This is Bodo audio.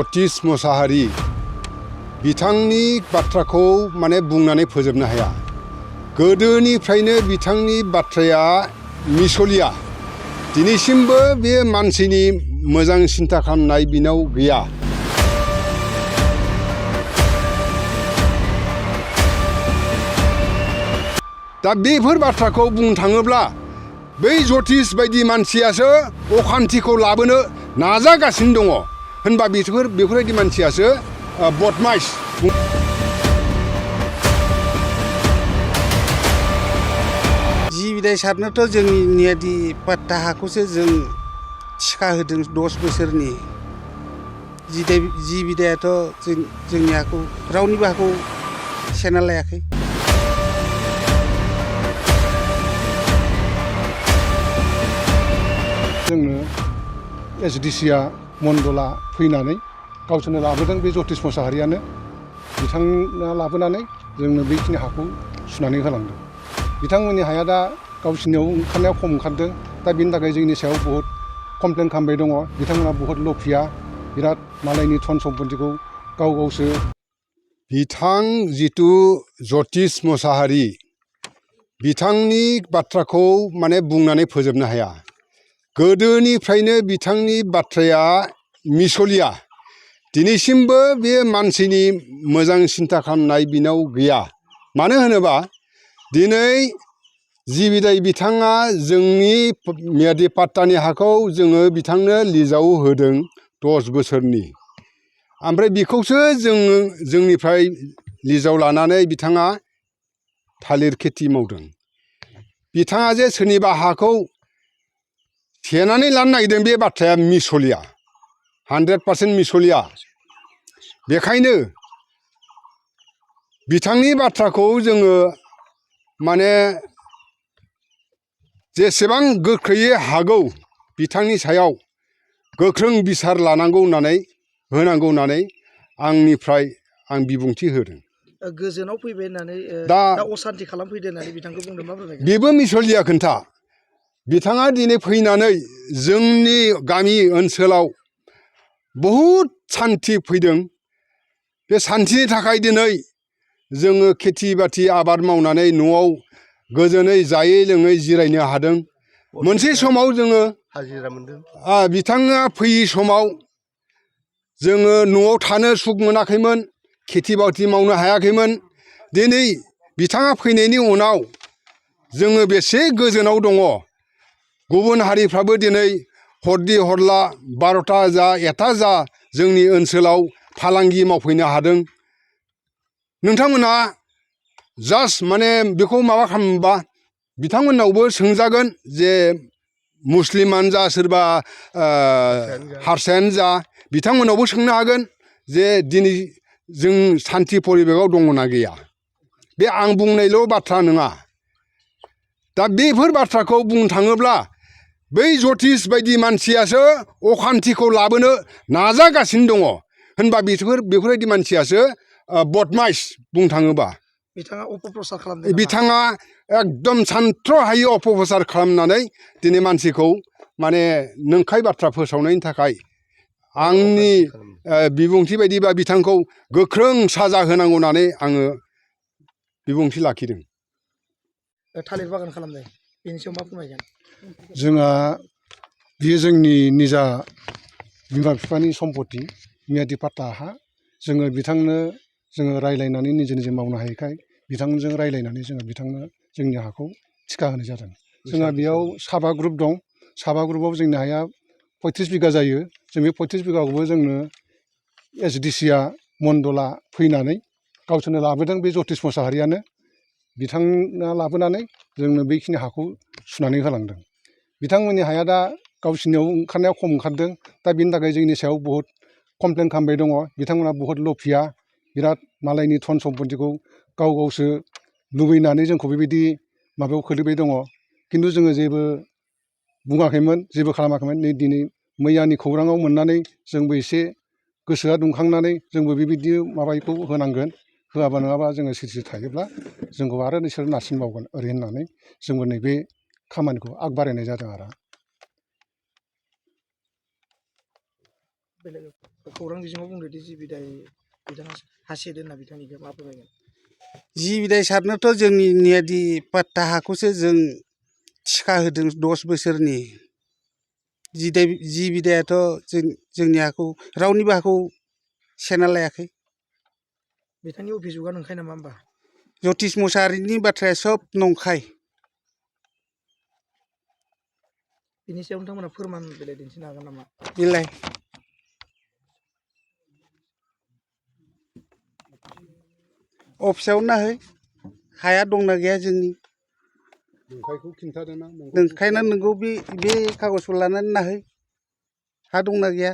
जतिस मोसाहारी बिथांनि बाथ्राखौ माने बुंनानै फोजोबनो हाया। गोदोनिफ्रायनो बिथांनि बाथ्राया मिसलिया। दिनैसिमबो बे मानसिनि मोजां सिन्ता खालामनाय बिनाव गैया। दा बेफोर बाथ्राखौ बुंनो थाङोब्ला बै जतिस बायदि मानसियासो अखान्तिखौ लाबोनो नाजागासिनो दङ। होनबा बेफोरबायदि मानसियासो बदमाइस। जि बिदाय सारनोथ' जोंनि नियादि पाट्टा हाखौसो जों थिखा होदों 10 बोसोरनि। जि बिदायाथ' जोंनि हाखौ रावनिबो हाखौ सेना लायाखै। जोंनो एसडिसिआ मण्डला फैनानै गावसोरनो लाबोदों। बे जतिस मोसाहारियानो बिथाङा लाबोनानै जोंनो बेखिनि हाखौ सुनानै होलांदों। बिथांमोननि हाया दा गावसोरनियाव ओंखारनाया खम ओंखारदों। दा बेनि थाखाय जोंनि सायाव बहुद कमप्लेन खालामबाय दङ। बिथांमोना बहुद लफिया, बिराद मालायनि धन सम्पतिखौ गावसो। बिथां जितु जतिस मोसाहारी बिथांनि बाथ्राखौ माने बुंनानै फोजोबनो हाया। गोदोनिफ्रायनो बिथांनि बाथ्राया मिसलिया। दिनैसिमबो बे मानसिनि मोजां सिन्ता खालामनाय बिनाव गैया। मानो होनोबा दिनै जि बिदाय बिथाङा जोंनि मियादि पाट्टानि हाखौ जोङो बिथांनो लिजाव होदों 10 बोसोरनि। ओमफ्राय बेखौसो जोंनिफ्राय लिजाव लानानै बिथाङा थालिर खेथि मावदों। बिथाङा जे सोरनिबा हाखौ सेनानै लानो नागिरदों बे बाथ्राया मिसलिया, 100% मिसलिया। बेखायनो बिथांनि बाथ्राखौ जोङो माने जेसेबां गोख्रैयै हागौ बिथांनि सायाव गोख्रों बिसार लानांगौ होनांगौ होननानै आं बिबुंथि होदों। गोजोनाव फैबाय होननानै दा असान्ति खालामफैदो होननानै बिथांखौ बुंदों। मा फोरमायगोन? बेबो मिसलिया खोन्था। बिथाङा दिनै फैनानै जोंनि गामि ओनसोलाव बहुद सान्थि फैदों। बे सान्थिनि थाखाय दिनै जोङो खेथि बाथि आबाद मावनानै न'आव गोजोनै जायै लोङै जिरायनो हादों। मोनसे समाव जोङो हाजिरा मोनदों। बिथाङा फैयि समाव जोङो न'आव थानो सुख मोनाखैमोन, खेथि बाथि मावनो हायाखैमोन। दिनै बिथाङा फैनायनि उनाव जोङो बेसे गोजोनाव दङ। गुबुन हारिफ्राबो दिनै हरदि हरला 12टा जा 1टा जा जोंनि ओनसोलाव फालांगि मावफैनो हादों। नोंथांमोना जास्ट माने बेखौ माबा खालामोबा बिथांमोननावबो सोंजागोन जे मुस्लिमानो जा सोरबा हारसायानो जा बिथांमोनावबो सोंनो हागोन जे दिनै जों सान्थि परिबेकआव दङना गैया। बे आं बुंनायल' बाथ्रा नङा। दा बेफोर बाथ्राखौ बुंनो थाङोब्ला बै जतिस बायदि मानसियासो अखान्तिखौ लाबोनो नाजागासिनो दङ। होनबा बेफोरबायदि मानसियासो बदमाइस बुंनो थाङोबा। बिथाङा अपप्रचार खालामदों नामा? बिथाङा एकदम सानथ्र'हायै अपप्रचार खालामनानै दिनै मानसिखौ माने नंखाय बाथ्रा फोसावनायनि थाखाय आंनि बिबुंथि बायदिबा बिथांखौ गोख्रों साजा होनांगौ होननानै आङो बिबुंथि लाखिदों। थालिर बागान खालामदों, बेनि सायाव मा फोरमायगोन? जोंहा बेयो जोंनि निजा बिमा बिफानि सम्पति, मियादि पाट्टा हा। जोङो बिथांनो रायलायनानै निजे मावनो हायैखाय बिथांजों रायलायनानै जोङो बिथांनो जोंनि हाखौ थिखा होनाय जादों। जोंहा बेयाव साबा ग्रुप दं। साबा ग्रुपआव जोंनि हाया 35 बिगा जायो। जों बे 35 बिगाखौबो जोंनो एसडिसिआ मण्डला फैनानै गावसोरनो लाबोदों। बे जतिस मोसाहारियानो बिथाङा लाबोनानै जोंनो बेखिनि हाखौ सुनानै होलांदों। बिथांमोननि हाया दा गावसोरनियाव ओंखारनाया खम ओंखारदों। दा बेनि थाखाय जोंनि सायाव बहुद कमप्लेन खालामबाय दङ। बिथांमोना बहुद लफिया, बिराद मालायनि धन सम्पतिखौ गावसो लुबैनानै जोंखौ बेबायदि माबायाव खोलैबाय दङ। खिन्थु जोङो जेबो बुङाखैमोन, जेबो खालामाखैमोन। नै दिनै मैयानि खौराङाव मोननानै जोंबो एसे गोसोआ दुंखांनानै जोंबो बेबायदि माबाखौ होनांगोन। होआबा नङाबा जोङो सिरि थायोब्ला जोंखौ आरो नोंसोर नारसिनबावगोन ओरै होननानै जोंबो नैबे खामानिखौ आग बारायनाय जादों आरो। खौरां बिजोङाव बुंदोंदि जि बिदाय बिथाङा हा सेदों होनना बिथांनिखौ मा फोरमायगोन? जि बिदाय सारनोथ' जोंनि नियादि पाट्टा हाखौसो जों थिखा होदों 10 बोसोरनि। जि बिदायाथ' जोंनि हाखौ रावनिबो हाखौ सेना लायाखै। बिथांनि अभिजुगा नंखाय नामा होमबा? जतिस मुसाहारिनि बाथ्राया सब नंखाय। बिनि सायाव नोंथांमोना फोरमान बिलाइ दिन्थिनो हागोन नामा? बिलाय अफिसाव नाहै हाया दंना गैया जोंनि नंखायखौ खिन्थादों ना नंखायना नंगौ बे कागजखौ लानानै नाहै हा दंना गैया।